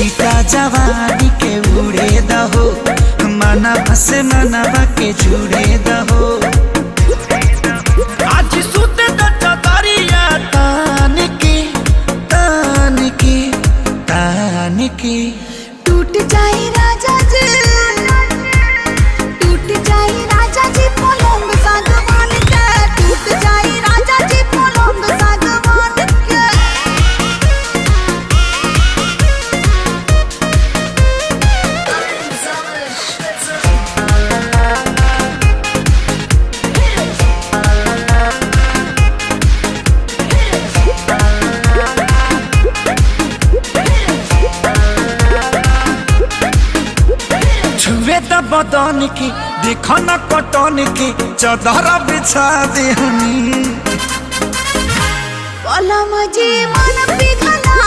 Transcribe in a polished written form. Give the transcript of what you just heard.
छीटा जवानी के उड़े दहो, मनवा से मनवा के जुड़े दहो। आज सुते द चदरिया तान के, तान के, तान के। टूट जाई राजा जी, टूट जाई राजा जी पलंग सागवान के, टूट जाई राजा जी पलंग सागवान के। छुए द बदन के, देखो न कटन के, चदर बिछा देहनी। पलम जी मन पिघला।